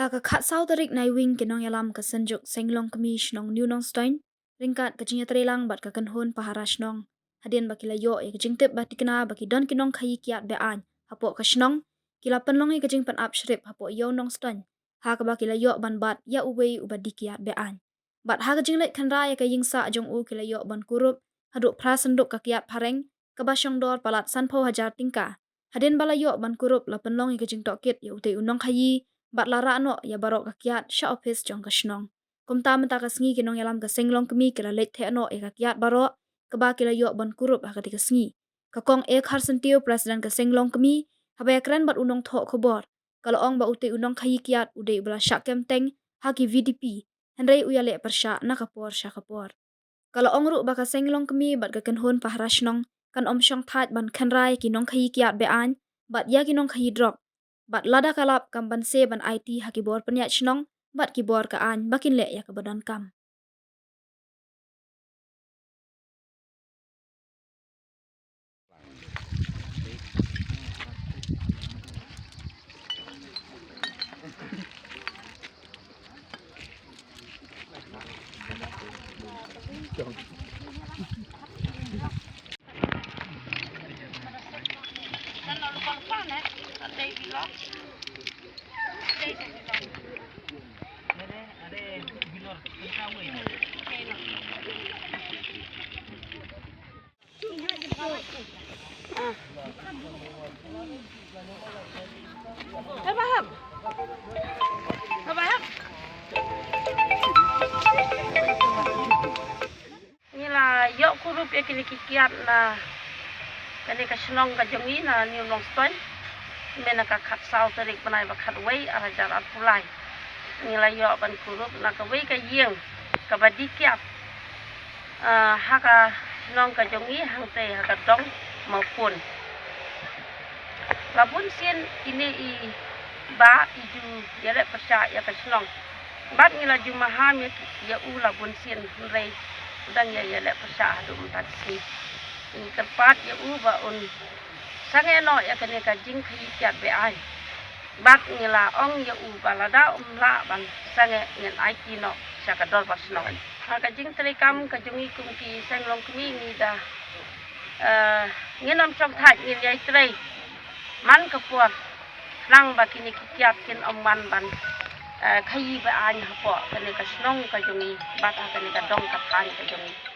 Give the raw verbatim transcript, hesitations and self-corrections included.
Ha ka khatsaw tarik Naiwieng, ki nongïalam ka Synjuk Seng Longkmie shnong New Nongstoiñ, ryngkat ka jingïatreilang bad ka kynhun pahara shnong, hadien ba ki la ïoh ïa ka jingtip ba thikna ba ki don ki nongkhaïi kiad be-aiñ hapoh ka shnong, ki la pynlong ïa ka jingpynap shrip hapoh Ïew Nongstoiñ, ha kaba ki la ïoh ban bat ïa uwei uba die kiad be-aiñ. Bad ha ka jingleit khynra ïa ka ïing sah jong u, ki la ïoh ban kurup haduh phra synduk ka kiad phareng, kaba shong dor palat sanphew hajar tyngka. Hadien ba la ïoh ban kurup, la pynlong ïa ka jingtohkit ïa utei u nongkhaïi bad la rah noh ïa baroh ka kiad sha ophis jong ka shnong. Kumta mynta ka sngi ki nongïalam ka Seng Longkmie ki la leit theh noh ïa ka kiad baroh kaba ki la ïoh ban kurup ha katei ka sngi. Ka Kong A Kharsyntiew, President ka Seng Longkmie, haba ïakren bad u nongthoh khubor, ka la ong ba utei u nongkhaïi kiad u dei uba la shah kem teng ha ki V D P, hynrei u ïaleh pyrshah na ka por sha ka por. Ka la ong ruh ba ka Seng Longkmie bad ka kynhun pahara shnong kan ym shong thait ban khynra ïa ki nongkhaïi kiad be-aiñ bad ïa ki nongkhaïi drok. Bad lada ka lap, kam banse ban aiti ha ki bor pynïaid shnong bad ki bor ka aiñ ba kin leh ïa kaba donkam. Ngi la ïoh kurup ïa kine ki kiad na kane ka shnong ka jong ngi na New Nongstoiñ. Mynne ka khatsaw tarik bnai ba khatwei ar hajar arphew lai. Ngi la ïoh ban kurup na kawei ka ïing kaba die kiad, ah, ha ka shnong ka jong ngi hangtei ha ka dong Mawpun. La bun sien ine i bah i ju ïaleh pyrshah ïa ka shnong. Bad ngi la ju maham ïa ki, ïa u la bun sien, hynrei u dang ïa ïaleh pyrshah haduh mynta ka sngi. Ngi kyrpad ïa u ba un sangeh noh ïa kane ka jingkhaïi kiad be-aiñ. Bad ngi la ong ïa u ba lada um lah ban sangeh, ngin aiti noh sha ka dorbar shnong. Ha ka jingtreikam ka jong ngi kum ki Seng Longkmie, ngi da, eh, ngin ym shong thait, ngin ïai trei man ka por khnang ba kine ki kiad kin ym wan ban, eh, khaïi be-aiñ hapoh kane ka shnong ka jong ngi bad ha kane ka dong ka thaiñ ka jong ngi.